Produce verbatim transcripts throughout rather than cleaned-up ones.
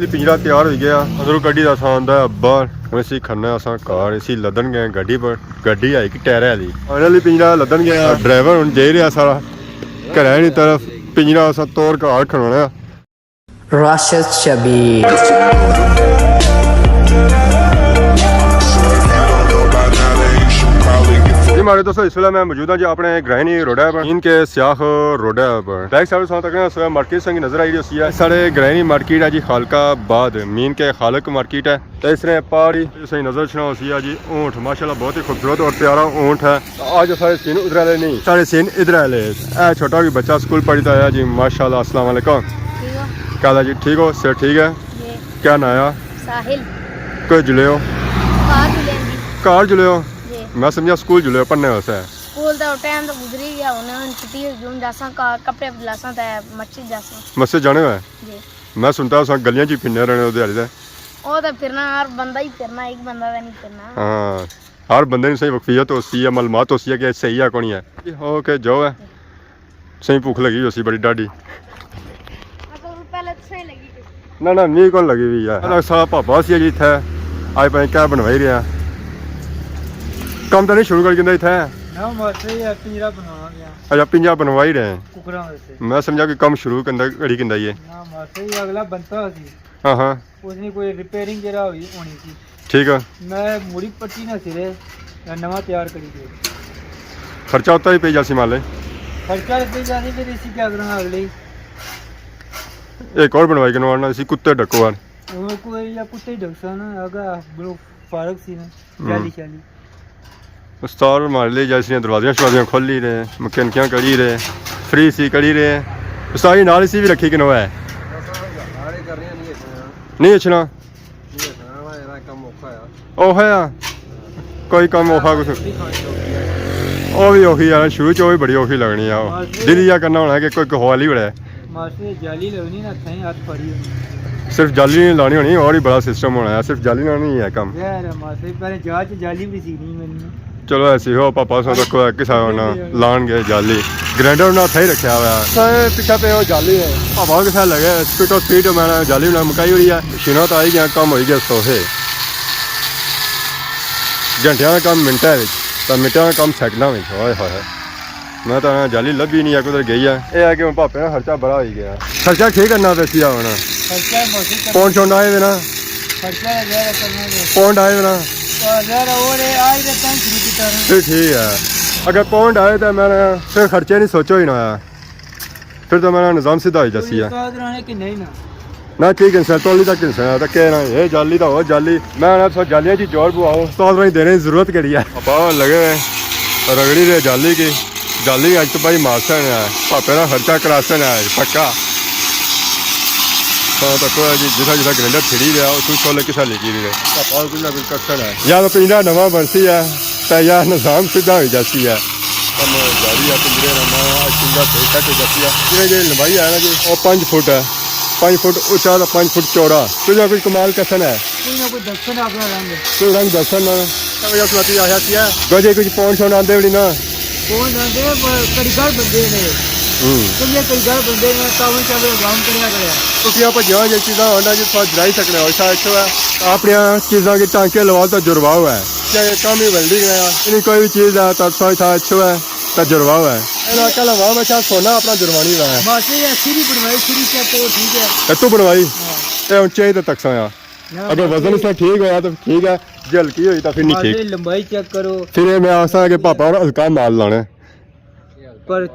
پنجرا تیار ہوئی گیا، اندروں کڈی دا اساں آندا ہے باہر۔ ہن اسی کھڑنا اساں کار، اسی لدن گئے گڈی پر، گڈی ہے ایک ٹائر والی۔ فائنلی پنجرا لدن گیا، ڈرائیور ہن جائی رہیا سارا گھر نی طرف۔ پنجرا اساں توڑ کار کھڑونا۔ راشد شبیر۔ جی ماڑے دوستو، اس ویلے میں موجود ہاں جی اپنے گرائنی روڈا پر، ان کے سیاخ روڈا پر۔ بیک سائیڈ ساں تک سویا مارکیٹ سنگ نظر آئی رہی ہوسی ہے۔ ساڑے گرائنی مارکیٹ ہے جی خالق آباد، مین کے خالق مارکیٹ ہے۔ تے اس نے پہاڑی تساں نظر اچھنا ہوسی ہے جی اونٹ، ماشاءاللہ بہت ہی خوبصورت اور پیارا اونٹ ہے۔ آج ساڑے سین ادھر والے نہیں، ساڑے سین ادھر والے۔ اے چھوٹا کوئی بچہ سکول پڑھی تے آیا جی، ماشاءاللہ۔ السلام علیکم۔ ٹھیک ہو؟ کیا حال ہے جی؟ ٹھیک ہو؟ صحت ٹھیک ہے؟ جی۔ کیا ناں آ؟ ساحل۔ کوئی جلے ہو؟ کار جلے ہاں جی۔ کار جلے ہو؟ جی۔ میں سمجھا سکول جلے ہو پڑھنے واسطے۔ سکول دا ٹائم تو گزری گیا، ہن چھٹی ہوئی گئی، ہن جاساں کار، کپڑے بدلاساں تے مسجد جاساں۔ مسجد جانے ہوئے؟ جی۔ میں سنتا اساں گلیاں چ ہی پھرنے رہنے او دیہاڑی تے۔ او تے پھرنا، ہر بندہ ہی پھرنا، ایک بندہ تے نہیں پھرنا۔ ہاں، ہر بندے نوں صحیح وقفیت ہوسی ہے، معلومات ہوسی ہے کہ صحیح ہے کون ہے۔ اوکے، جو ہے۔ صحیح بھوک لگی ہوسی بڑی ڈاڈھی۔ اصل پہلے تو صحیح لگی تھی۔ نہ، نہ، می کون لگی ہوئی ہے۔ سارا پاپا سی جی اتھے، آج پتہ نہیں کیا بنوائی رہیا۔ کم تو نہیں شروع کر گندا اتھے؟ نہ، ماسٹر جی، پنجرا بنوانا گیا۔ اچھا، پنجرا بنوائی رہے ہیں۔ ککڑاں واسطے۔ میں سمجھا کہ کم شروع کرنا، گھڑی گندا ہی ہے۔ نہ، ماسٹر جی، اگلا بنتا سی۔ ہاں، ہاں۔ اس نے کوئی ریپیئرنگ جیڑا ہوئی ہونی سی۔ ٹھیک ہے۔ میں مڑی پٹی نہ سرے، میں نواں تیار کری دے۔ خرچہ اتنا ہی پئی جاسی مالے۔ خرچہ تے پئی جاسی، پھر اسی کیا کرنا اگلے ہی۔ ایک اور بنوائی کنواڑنا اسی کتے ڈکو وار۔ وہ کوئی یا کتے ڈکسا نا، اگا بلو فارغ سی نا، ہوں۔ جالی شالی۔ استاد مارے لے جاسی نے دروازیاں شروازیاں کھولی رہے، مکینکیاں کری رہے، فری سی کری رہے۔ استاد جی نال اسی بھی رکھی کنو ہے؟ نہیں اچھنا۔ او ہے آ۔ کوئی کم اوکھا کچھ۔ او بھی اوکھی یار، شروع چ او بھی بڑی اوکھی لگنی آ۔ دل یا کرنا ہونا کہ کوئی کہوالی بڑے۔ ماسٹر جالی لگنی نا، تھیں ہاتھ پھڑی ہونی۔ صرف جالی نہیں لانی ہونی، اور ہی بڑا سسٹم ہونا ہے، صرف جالی لانی ہے کم۔ ظاہر ہے ماسٹر، پہلے جہاز چ جالی بھی سی نہیں ملنی۔ چلو ایسی ہو، پاپا سو رکھو ہے، کسا ہونا لان گئے جالی۔ گرینڈر انہاں تھے ہی رکھیا ہوا ہے۔ سر پچھا پہ وہ جالی ہے۔ پاپا کسا لگے، سپیڈ اور سپیڈ میں نے جالی بنا مکائی ہوئی ہے۔ مشیناں تو آئی گیا، کم ہوئی گیا سوہے۔ گھنٹیاں کا کم منٹاں وچ، تو منٹاں کا کم سیکنڈاں وچ۔ ہائے ہائے ہائے۔ میں تو جالی لبھی نہیں ہے، کدھر گئی ہے۔ اے ہے کہ ہن پاپے نا خرچہ بڑا ہوئی گیا۔ خرچہ ٹھیک کرنا پیسی آ ہونا۔ خرچہ موسم کرنا۔ پونڈ شونڈ آئے ہوئے نا؟ خرچہ وغیرہ کرنا ہے۔ پونڈ آئے ہوئے نا؟ تو ذرا اور ہے، آج کا ٹائم شروع کیتا نا۔ پھر ٹھیک ہے۔ اگر پونڈ آئے تو میں نے پھر خرچے نہیں سوچو ہی نہ آیا۔ پھر تو میرا نظام سیدھا ہوئی جاسی ہے۔ استاد رانے کہ نہیں نا؟ نہ، ٹھیک ہے سر، تولی تک انسان آتا کہہ رہا ہے، جالی دا ہو جالی۔ میں آنا سو جالیاں چی جوڑ بواؤ، استاد رانی دینے دی ضرورت کیڑی ہے؟ ابا لگے ہوئے رگڑی رہے جالی کی، جالی اج تو بھائی ماسٹر نے آیا، پاپے نا خرچہ کراسن ہے پکا۔ تو تکو ہے جی، جتھا جتھا گرینڈر پھری رہیا، اتھوں چھولے کسا لگی رہے۔ پاپا کچھ نہ کچھ کرسن ہے۔ یا تو پنجرا نواں بنسی ہے، تے یا نظام سیدھا ہوئی جاسی ہے۔ کم جاری ہے، پنجرے نا نواں، اج پنجرا صحیح سیٹ ہوئی جاسی ہے۔ جیویں جیڑی لمبائی ہے نا جی، او پنج فٹ ہے۔ پنج فٹ اچا تے پنج فٹ چوڑا۔ کچھ نہ کچھ کمال کسن ہے۔ کوئی نہ کوئی دسن اپنا رنگ۔ کوئی رنگ دسن نا۔ تے وجہ سناتی آیا سی ہے۔ گوجے کچھ پون شون آندے وڑی نا۔ پون آندے، پر کاریگر بندے نے۔ ہوں۔ چنگے کاریگر بندے نے، تاون چاہے کام کریا کریا۔ تسیاں پجیاں جے چیزاں ہونا جی، تساں جرائی سکنے ہو، شاید اچھو ہے۔ اپنیاں چیزاں کے ٹانکے لواؤ تے جرواؤ ہے۔ کیا یہ کام ہی ویلڈنگ ہے؟ یعنی کوئی بھی چیز ہے، تاں تساں اتھا اچھو ہے۔ تجربہ ہوا ہے۔ اے علاقہ لا وہاں بچا سونا اپنا جروانی ہوا ہے۔ ماسٹر جی، اے سیڑھی بنوائی، سیڑھی چیک کرو، ٹھیک ہے؟ اے تو بنوائی؟ ہاں۔ اے ہن چائی تے تکساں آ۔ نہ، اگر ماسٹر وزن جی۔ اس طرح ٹھیک ہویا تو ٹھیک ہے، جے ہلکی ہوئی تو پھر نہیں ماسٹر ٹھیک۔ جی، لمبائی چیک کرو۔ پھر اے میں آساں کہ پاپا اور ہلکا مال لانا ہے۔ پر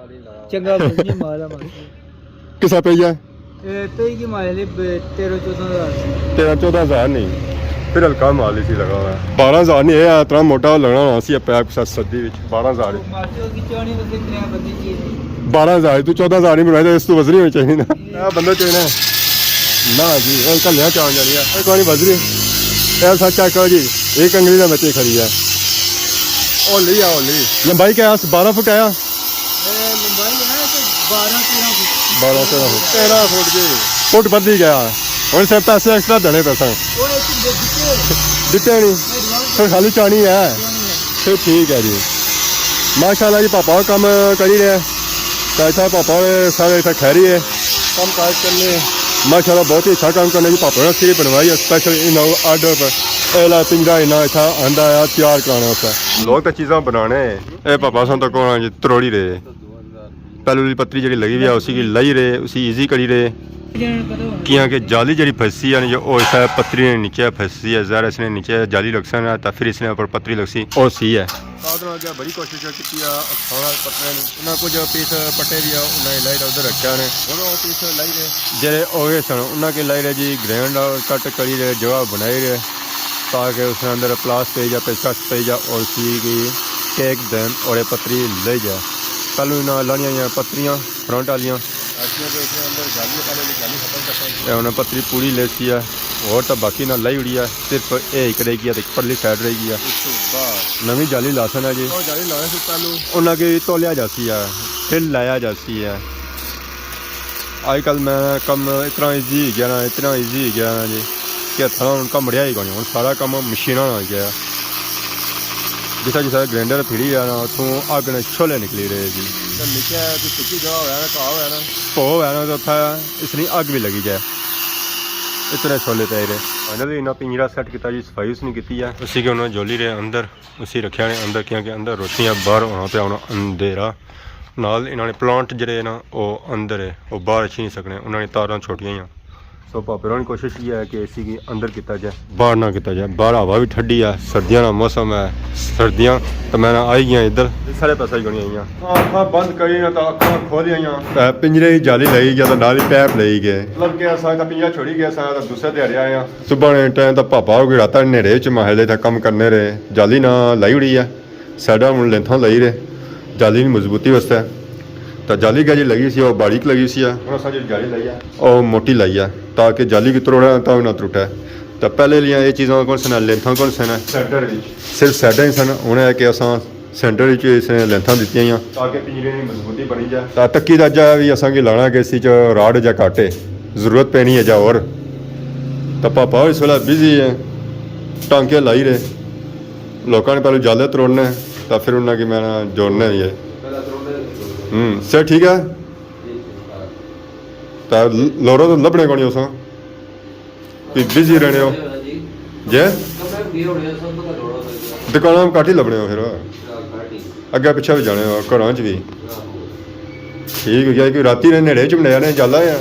چنگا وزنی مال ہے ماسٹر جی۔ کسا پہ گیا؟ اے پئی گئی ماڑے لئی ب-، تیرہ چودہ ہزار۔ تیرہ چودہ ہزار نہیں، پھر ہلکا مال ہی سی لگا ہوا ہے۔ بارہ ہزار نہیں، اے اتنا موٹا لگنا ہونا سی پیپ سا سردی وچ، بارہ ہزار۔ ماسٹر کی چانی وزن ترے بندے کی ہے۔ بارہ ہزار، تو چودہ ہزار نہیں بنایا، اس تو وزنی ہونی چاہیے نا۔ اے بندہ چاہیے نا۔ نہ جی، اے کلیا چان جانی ہے، اے کوئی وزنی۔ اے سا چیک کرو جی، ایک انگلی نہ بچے کھڑی ہے۔ ہولی ہے، ہولی۔ لمبائی کیا ہے؟ بارہ فٹ ہے؟ اے لمبائی ہے تے بارہ تیرہ فٹ۔ بارہ تیرہ فٹ۔ تیرہ فٹ جی۔ فٹ بدھی گیا۔ ہن صرف پیسے ایکسٹرا دینے پیسے۔ او ایک دے دتے۔ دتے نہیں۔ ایڈوانس پھر خالی چانی ہے۔ چانی ہے۔ پھر ٹھیک ہے جی۔ ماشاءاللہ جی، پاپا کم کری رہے۔ تے اتھا پاپا سارے اتھا کھیری ہے۔ کم کاج کرنے۔ ماشاءاللہ، بہت ہی اچھا کام کرنے کی پاپا نے سری بنوائی ہے، اسپیشل انہاں آرڈر پر۔ اے لا پنجرا انہاں اتھا آندا ہے تیار کرانے واسطے۔ لوگ تے چیزاں بنانے، اے پاپا ساں تو کون جی تروڑی رہے۔ پہلو والی پتری جڑی لگی ہوئی ہے، اسی کی لائی رہے، اسی ایزی کری رہے۔ کیاں کہ جالی جڑی پھسی ہے نا، جو او اس پتری نے نیچے پھسی ہے، ظاہر اس نے نیچے جالی لگسا نا، تا پھر اس نے اوپر پتری لگسی، او سی ہے۔ ساتھ نال کیا بڑی کوشش کیتی ہے، کھانا پتنے نے۔ انہاں کچھ پیس پٹے بھی ہے، انہاں نے لائی تے ادھر رکھیا نے۔ ہن او پیس لائی رہے۔ جڑے ہوئے سن، انہاں کے لائی رہے جی، گرینڈ کٹ کری رہے، جگہ بنائی رہے، تاکہ اس نے اندر پلاس پئی جا، پیچکس پئی جا، اور سی کی ٹیک دین اور اے پتری لے جائے۔ پہلو انہاں لانیاں یا پتریاں فرنٹ والیاں۔ اچھا، تو اس نے اندر جالی ہے، پہلے جالی ختم کرتا ہوں۔ اے انہاں پتری پوری لیسی ہے، اور تو باقی نہ لائی اڑی ہے، صرف اے ایک رہ گیا تے پرلی سائیڈ رہ گیا۔ اس تو بعد نویں جالی لاسن ہے جی۔ او جالی لانے سے پہلو۔ انہاں کی تولیا جاسی ہے، پھر لایا جاسی ہے۔ آج کل میں کم اتنا ایزی ہو گیا نا، اتنا ایزی ہو گیا نا جی، کہ ہتھاں نال ہن کم رہیا ہی کونی، ہن سارا کم مشیناں نال ہو گیا۔ جتھا جتھا گرینڈر پھری رہیا نا، اتھوں اگ نے شعلے نکلی رہے جی۔ تے نیچے کوئی سکی جگہ ہویا نا، گھاہ ہویا نا، پو ہویا نا، تے اتھا اس نی اگ بھی لگی جائے، اتنے شعلے پے رہے۔ فائنلی انہاں پنجرا سیٹ کیتا جی، صفائی اس نے کیتی ہے۔ اسی کے انہاں جولی رہے اندر۔ اسی رکھیا نے اندر، کیاں کہ اندر روشنی ہے، باہر ہونا پیا ہونا اندھیرا۔ نال انہاں نے پلانٹ جڑے نا، او اندر ہے، او باہر اچھی نہیں سکنے، انہاں نے تاراں چھوٹیاں ہیاں۔ سو پاپے ہوراں نے کوشش یہ ہے کہ اسی کی اندر کیتا جائے، باہر نہ کیتا جائے۔ باہر ہوا بھی ٹھڈی ہے، سردیاں نا موسم ہے، سردیاں تے میں نہ آئی گیاں ادھر، سارے پاسے ہی کونی آئیاں۔ اکھاں بند کری نہ تاں اکھاں کھولی آئیاں۔ اے پنجرے ہی جالی لائی گیا تاں نال ہی پیپ لائی گئے۔ مطلب کہ اساں اتھا پنجرا چھوڑی گئے، اساں تاں دوسرے دیہاڑے آئے آں۔ صبح نے ٹائم تاں پاپا ہو گئے، راتاں نیڑے وچ محلے تھا کم کرنے رہے، جالی نہ لائی اڑی ہے۔ سائیڈاں ہن لینتھاں لائی رہے جالی نی مضبوطی واسطے۔ تاں جالی گجی لگی سی، او باریک لگی سی ہے۔ ہن اساں جیہڑی جالی لائی ہے، او موٹی لائی ہے، تاکہ جالی کی تروڑا تاں وی نہ ترٹے۔ تاں پہلے لیاں اے چیزاں کون سن، لینتھاں کون سن؟ سینٹر وچ۔ صرف سائیڈاں ہی سن۔ ہن اے کہ اساں سینٹر وچ اس نے لینتھاں دتیاں ہویاں۔ تاکہ پنجرے نی مضبوطی بنی جائے۔ تاں تکی دا جا وی اساں کی لانا کہ اسی چ راڈ جا گھٹ ہے، ضرورت پینی ہے جا ہور۔ تاں پاپا اس ویلے بزی ہے، ٹانکے لائی رہے۔ لوکاں نے پہلے جالے تروڑنے، تاں پھر انہاں کی میں نہ جوڑنے ہی ہے۔ ہوں، صحت ٹھیک ہے؟ تاں لورو تو لبنے کونی اساں۔ بھی بزی رہنے ہو؟ جے؟ دکاناں میں گھٹ ہی لبنے ہو پھر؟ اگے پچھے بھی جانے ہو، گھراں چ بھی؟ ٹھیک ہو گیا، کوئی راتی نے نیڑے چ بنایا نے جالا یا؟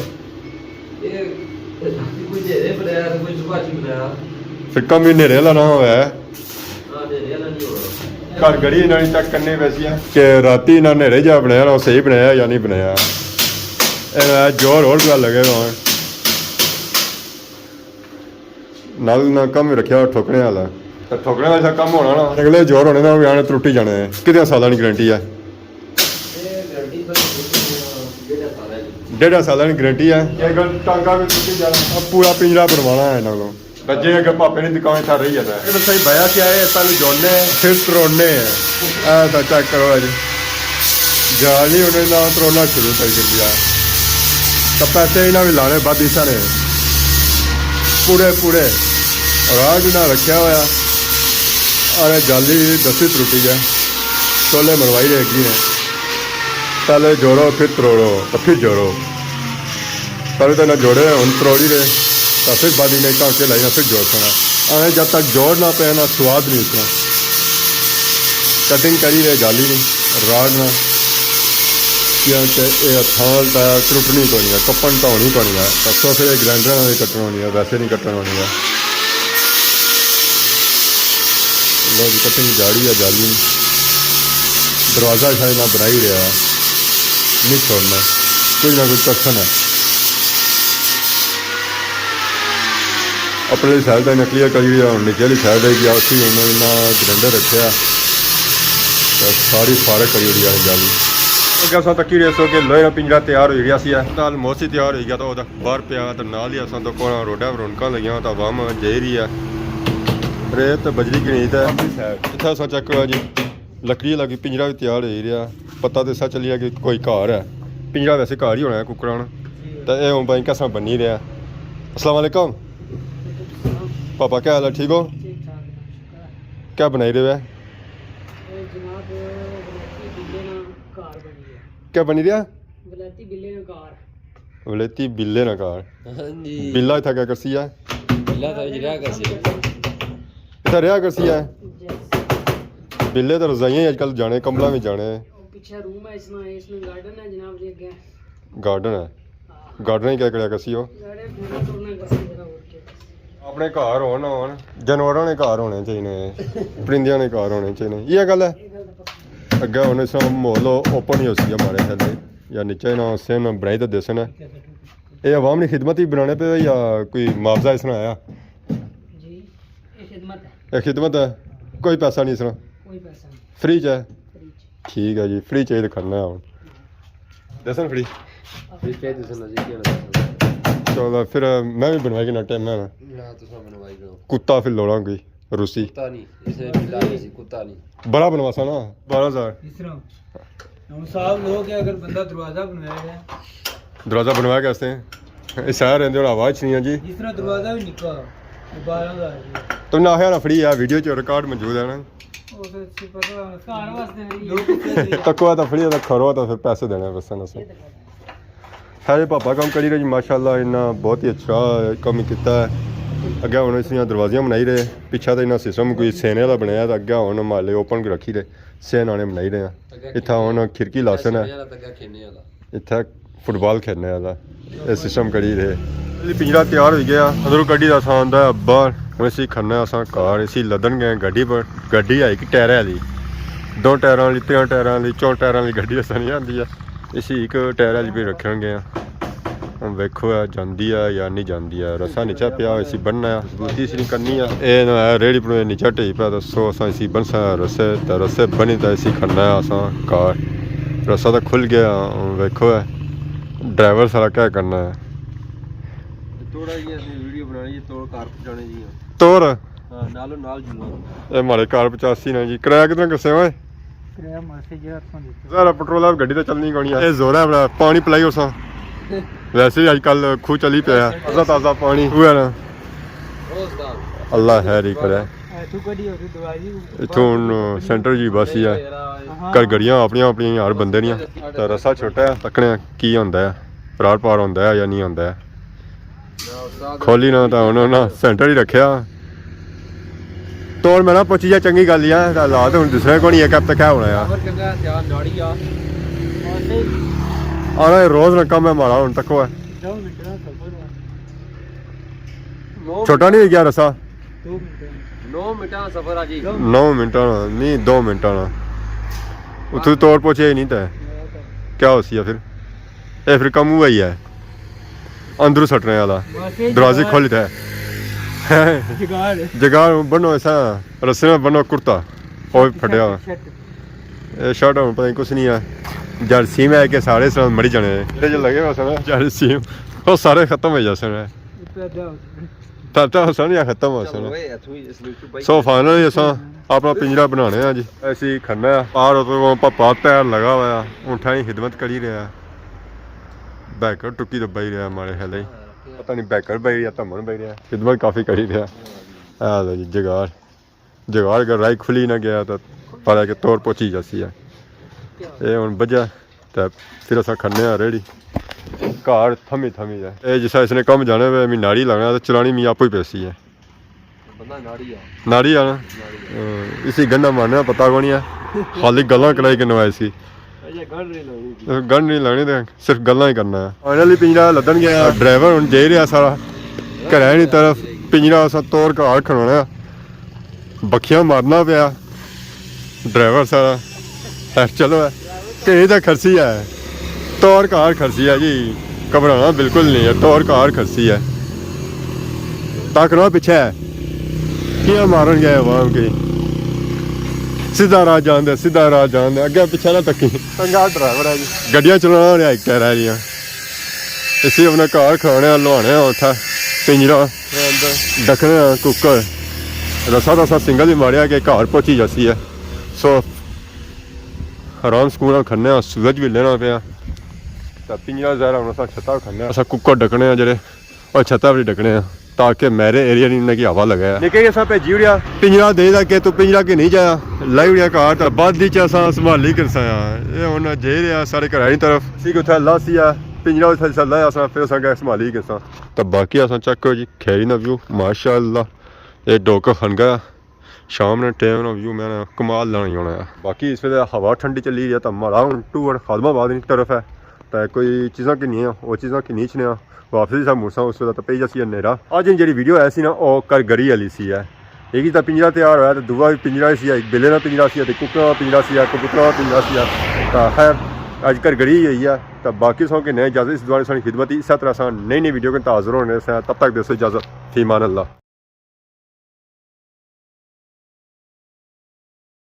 پھر کم ہی نیڑے آلا نہ ہوئے۔ گھر گڑی انہاں نے چیک کرنی پیسی ہے کہ راتی انہاں نیڑے جا بنایا نا، او صحیح بنایا یا نہیں بنایا۔ اے زور ہور کیا لگے گا ہن۔ نال نہ کم وی رکھیا ٹھوکنے والا۔ تے ٹھوکنے والا کم ہونا نا۔ اگلے زور ہونے نا، وی آنے ترٹی جانے ہیں۔ کتنے سالاں نی گارنٹی ہے؟ ڈیڑھ سالاں نی گارنٹی ہے۔ اگر ٹانگا وی ترٹی جانا، اب پورا پنجرا بنوانا ہے انہاں کولوں۔ بس جے اگر پاپے نی دکان اتھا رہی جاتا ہے۔ اے بس صحیح بیا کیا ہے، پہلے جوڑنے ہیں، پھر تروڑنے ہیں۔ ایسا چیک کرو اج۔ جالی انہیں نہ تروڑنا شروع کر دیا۔ تو پیسے انہاں بھی لانے بعد ہی سارے۔ پورے پورے۔ راڈ نہ رکھیا ہویا۔ ارے جالی دسی ترٹی ہے۔ چولے مروائی رہے گی نے۔ پہلے جوڑو، پھر تروڑو، تو پھر جوڑو۔ پہلے تو نہ جوڑے، ہن تروڑی رہے، تو پھر بعد میں ٹانکے لائی نہ پھر جوڑ سنا۔ آنے جب تک جوڑ نہ پے نہ سواد نہیں اتنا۔ کٹنگ کری رہے جالی نہیں، راڈ نہ۔ کیونکہ اے ہتھاں نال تاں ترٹنی کونی ہے، کپن تاں ہونی کونی ہے۔ تو سو پھر گرائنڈر نال ہی کٹن ہونی ہے، ویسے نہیں کٹن ہونی ہے۔ لو جی، کٹنگ جاڑی ہے جالی۔ دروازہ شاید نہ بنائی رہیا ہے۔ نہیں چھوڑنا۔ کچھ نہ کچھ کرسن ہے۔ اپرلی سائیڈ تک نکلی ہے، کلی ہے، ہن نیچے والی سائیڈ ہے گیا، اسی ہن انہاں گرائنڈر رکھیا۔ تے ساری فارغ کری اوڑی ہے جالی۔ اگے اساں تکی رہے سو کہ لوہے نا پنجرا تیار ہوئی گیا سی ہے۔ آلموسٹ ہی تیار ہوئی گیا، تو او باہر پیا، تے نال ہی اساں تو کونا روڈا پر رونقاں لگیاں، تے عوام جائی رہی ہے۔ ریت تے بجری گھنی تے اتھا اساں چیک کرو جی، لکڑی لگی، پنجرا بھی تیار ہوئی رہیا۔ پتہ تے سا چلیا کہ کوئی گھر ہے، پنجرا ویسے گھر ہی ہونا ہے ککڑاں نا۔ تے اے ہن بھائی کیسا بنی رہیا۔ السلام علیکم۔ پاپا، کیا حال ہے؟ ٹھیک ہو؟ ٹھیک ٹھاک ہے، شکر ہے۔ کیا بنائی رہے ہو؟ اے جناب، ولائتی بلے نا گھر بنی رہیا۔ کیا بنی رہیا؟ ولائتی بلے نا گھر۔ ولیتی بلے نا گھر۔ ہاں جی۔ بلا اتھا کیا کرسی ہے؟ بلا تھا جی رہا کرسی۔ اتھا رہا کرسی ہے؟ بلے تو رضائیاں ہی اج کل جانے، کمبلاں وچ جانے۔ پیچھے روم ہے، اس میں، اس میں گارڈن ہے جناب جی، اگے۔ گارڈن ہے؟ ہاں۔ گارڈن ہی کیا کریا کرسی ہو؟ گارڈن گھومنا ٹرنا کرسی ذرا، اور کیا کرسی۔ اپنے گھر ہون نہ ہون، جانوراں نے گھر ہونے چاہیے، پرندیاں نے گھر ہونے چاہیے۔ یہ گل ہے۔ یہ گل تو پکی۔ اگے ہن اس طرح ماحول اوپن ہی ہوسی ہمارے خیال ہے۔ یا نیچے نہ سن بنائی تے دیسن۔ اے عوام نی خدمت ہی بنانے پے یا کوئی معاوضہ اس طرح آیا؟ جی، یہ خدمت ہے۔ یہ خدمت ہے، کوئی پیسہ نہیں اس طرح؟ کوئی پیسہ نہیں۔ فری چ ہے؟ فری چ۔ ٹھیک ہے جی، فری چ ہی تے کھڑنا ہے ہن۔ دیسن فری؟ فری چ ہی دیسن جی، کیا نہ دیسن۔ چلو پھر میں بھی بنوائی کے نا ٹائم ہے نا۔ نہ، تساں بنوائی دو۔ کتا پھر لوڑاں کوئی روسی۔ کتا نہیں، اس نے بلا نہیں سی، کتا نہیں۔ بڑا بنواسا نا، بارہ ہزار۔ اس طرح ہن صاحب لوگ ہے، اگر بندہ دروازہ بنوایا ہے۔ دروازہ بنوایا کیسے؟ یہ سارے رہندے ہن، آواز نہیں ہے جی۔ جس طرح دروازہ بھی نکا، وہ بارہ ہزار روپیہ۔ تم نہ آخیا نا فری ہے، ویڈیو چ ریکارڈ موجود ہے نا۔ وہ تو اچھی پتہ ہے، گھر واسطے فری ہے۔ تکو تو فری ہے، تو کھرو تو پھر پیسے دینے پیسے نا۔ خیر، پاپا کم کری رہے جی، ماشاءاللہ، انہاں بہت ہی اچھا کم کیتا ہے۔ اگے ہن اس نیاں دروازیاں بنائی رہے، پچھا تے انہاں سسٹم کوئی سینے والا بنایا، تے اگے ہن محلے اوپن رکھی رہے، سین آنے بنائی رہے ہیں۔ اتھا ہن کھڑکی لاسن ہے۔ سینے والا تے اگے کھینے والا۔ اتھا فٹ بال کھیڈنے والا اے سسٹم کری رہے۔ علی پنجرا تیار ہوئی گیا، اندروں کڈی دا اساں آندا ہے باہر۔ ہن اسی کھڑنا ہے اساں گھر، اسی لدن گئے گڈی پر۔ گڈی ہے ایک ٹائرے والی، دو ٹائراں والی، تریاں ٹائراں والی، چار ٹائراں والی گڈی اساں نہیں آندی ہے۔ اسی ایک ٹائرے والی پہ رکھن گئے ہاں۔ ہن ویکھو اے جاندی ہے یا نہیں جاندی ہے۔ رسا نیچے پیا، اسی بننا ہے، مضبوطی اسی نہیں کرنی ہے۔ اے نہ ہے ریڑھی پڑوے نیچے ٹھئی پیا، تے سو اساں اسی بنسا رسے، تے رسے بنی تے اسی کھڑنا ہے اساں گھر۔ رسا تے کھل گیا، ہن ویکھو اے ڈرائیور سارا کیا کرنا ہے۔ توڑا جی اسی ویڈیو بنانی جی، توڑ گھر پہنچانے جی۔ توڑ؟ ہاں، نالو نال جلو۔ اے ماڑے گھر پہنچاسی نا جی۔ کرایہ کتنا کسے ہوئے؟ کرایہ ماسی جی اٹھ سو دیتا۔ ذرا پٹرول آپ گڈی تے چلنی کونی ہے۔ اے زور ہے بڑا، پانی پلائی اساں۔ ویسے ہی اج کل کھو چلی پیا ہے۔ تازہ تازہ پانی ہوئے نا۔ اللہ خیر ہی کرے۔ اتھوں ہن سینٹر جی بس ہی ہے۔ کر گڑیاں اپنیاں اپنیاں ہر بندے دیاں۔ تے رسا چھوٹا ہے، تکنے کی ہوندا ہے، پرار پار ہوندا ہے یا نہیں ہوندا ہے۔ کھولی نہ تاں ہن انہاں سینٹر ہی رکھیا۔ توڑ میں نہ پہنچی جا، چنگی گل ہی ہے، تے حالات ہن دوسرے کونی ہے، کب تک ہے ہونا ہے۔ اور چنگا ہے، تیار ناڑی آ۔ آنا روز نا کم ہے ماڑا ہن تک ہے۔ چھوٹا نہیں ہوئی گیا رسا؟ نو منٹاں نا سفر آ جی۔ نو منٹاں نا نہیں، دو منٹاں نا۔ اتھوں توڑ پہنچے ہی نہیں تے۔ کیا ہو سی ہے پھر؟ اے پھر کم ہوا ہی ہے۔ اندروں سٹنے والا۔ بس یہ دروازے جگاڑ۔ کھولی تے۔ جگاڑ۔ جگاڑ بنو ایسا، رسے میں بنو کرتا۔ او پھٹیا۔ شرٹ۔ اے شرٹ ہن پتہ نہیں کچھ نہیں ہے۔ جراثیم ہے کہ سارے اس نال مری جانے۔ جیڑے جو لگے ہوئے سن جراثیم، او سارے ختم ہو جاسن۔ اتنا جاؤ۔ تاتا ہو سن یا ختم ہو سن۔ سو فائنلی اساں اپنا پنجرا بنانے آں جی۔ ایسی کھڑنا ہے۔ پار اتھوں پاپا پیر لگا ہوا ہے۔ اونٹھاں نی خدمت کری رہیا ہے۔ بیکر ٹکی تے بائی رہیا ماڑے خیال ہے۔ پتہ نہیں بیکر بائی رہیا، تمن بائی رہیا۔ خدمت کافی کری رہیا۔ اے لو جی جگاڑ۔ جگاڑ اگر رائی کھلی نہ گیا تو پتہ کہ توڑ پہنچی جاسی ہے۔ اے ہن بجا تے پھر اساں کھڑنے آں ریڑھی۔ گھر تھمی تھمی ہے۔ اے جسا اس نے کم جانے ہوئے، می ناڑی لگنا تے چلانی می آپو ہی پیسی ہے۔ بندہ ناڑی آ۔ ناڑی آ نا؟ ناڑی آ۔ ہاں، اسی گنڈا مارنے نا پتہ کونی ہے۔ خالی گلاں کرائی کے نوائی سی۔ اچھا، گنڈ نہیں لگنی۔ گنڈ نہیں لگنی تے صرف گلاں ہی کرنا ہے۔ فائنلی پنجرا لدن گیا۔ ڈرائیور ہن جائی رہیا سارا۔ گھرے نی طرف پنجرا اساں توڑ گھر کھڑونا ہے۔ بکھیاں مارنا پیا ڈرائیور سارا۔ خیر چلو ہے۔ کہیں تے کھرسی ہے۔ توڑ گھر کھرسی ہے جی۔ گھبرانا بالکل نہیں ہے۔ توڑ گھر کھرسی ہے۔ تک رہو پچھے۔ کیا مارن گئے عوام کی۔ سیدھا راہ جان دے، سیدھا راہ جان دے۔ اگے پچھے نہ تکی۔ چنگا ڈرائیور ہے جی۔ گڈیاں چلانا رہیا ایک ٹائر آلیاں۔ اسی اپنا گھر کھڑونے آ، لوانے آ اتھا پنجرا۔ ڈکنے آ کوکر۔ رسا تے اساں سنگل ہی ماریا کہ گھر پہنچی جاسی ہے۔ سو آرام سکون نال کھڑنے آ، سورج وی لینا پیا۔ تے پنجرا ظاہر ہن اساں چھتا کھڑنے آ۔ اساں کوکر ڈکنے آ جیڑے، او چھتا وی ڈکنے آ تاکہ میرے ایریا نی انہاں کی ہوا لگے۔ نکے کی اساں بھیجی اڑیا۔ پنجرا دے دا کہ تو پنجرا کی نہیں جایا۔ لائی اڑیا گھر تے بعد دی چ اساں سنبھالی کرساں آ۔ اے ہن جائی رہیا ساڑے گھراں نی طرف۔ اسی کہ اتھا لاسی آ۔ پنجرا اتھے لایا اساں، پھر اساں گئے سنبھالی گئے ساں۔ تے باقی اساں چیک کرو جی کھیری نا ویو، ماشاءاللہ، اے ڈوکا خان گیا۔ شام نے ٹائم نا ویو میں نا کمال لانا ہونا ہے۔ باقی اس ویلے ہوا ٹھنڈی چلی رہی ہے، تے ماڑا ہن ٹور خادم آباد نی طرف ہے، تے کوئی چیزاں گھنی آں، او چیزاں گھنی اچھنے آں، واپس ہی سا مڑساں، اس ویلے تے پئی جاسی ہے نیرا۔ اج نی جیڑی ویڈیو ہے سی نا، او گھر گھری والی سی ہے۔ ایک تے پنجرا تیار ہویا، تے دووا وی پنجرا سی، ایک بلے نا پنجرا سی، تے ککڑاں نا پنجرا سی، کبوتراں نا پنجرا سی۔ تے خیر، اج گھر گھری ہوئی ہے۔ تے باقی سو کہ نئے اجازت، اس دعا نے ساڑی خدمت ہی، اسے طرح اساں نئی نئی ویڈیو کے حاضر ہونے سے۔ تب تک دیسو اجازت، فی امان اللہ۔